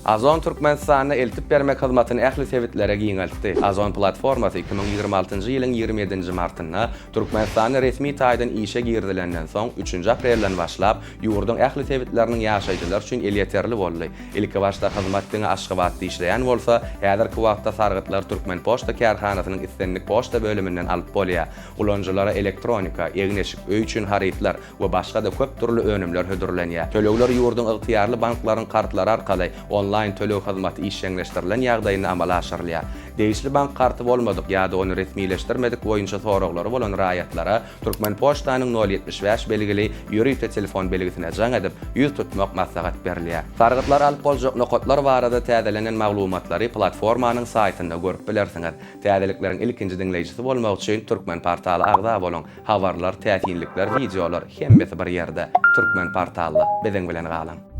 Ozon Türkmenistanda eltip bermek hyzmatyny ähli sebitlere giňeltdi. Ozon platformasy 2026-njy ýylyň 27-nji martynda Türkmenistanda resmi taýdan işe girizilenden soň, üçünji aprelden başlap, ýurduň ähli sebitleriniň ýaşaýjylary üçin elýeterli boldy. Ilkibaşda hyzmat diňe Aşgabatda işleýän bolsa, häzirki wagtda sargytlary Türkmenpoçta kärhanasynyň islendik poçta bölüminden alyp bolýar. Ulanyjylara elektronika, egin-eşik, öý üçin harytlar we başga-da köp dürli önümler hödürlenýär. Tölegler ýurduň ygtyýarly banklaryň kartlary arkaly onlaýn töleg hyzmaty işjeňleşdirilen ýagdaýynda amala aşyrylýar. Degişli bank karty bolmadyk ýa-da ony resmileşdirmedik boýunça soraglary bolan raýatlara Türkmenpoçtanyň nol 75 belgili ýörite telefon belgisine jaň edip, 100 tutmak maslahat berilýär. Sargytlary alyp boljak nokatlar barada täzelenen maglumatlary platformanyň saýtynda görüp bilersiňiz. Täzelikleriň ilkinji diňleýjisi bolmak üçin Türkmenportala agza boluň! Habarlar, täsinlikler, wideolar, hemmesi bir ýerde. Türkmenportalda. Biziň bilen galyň!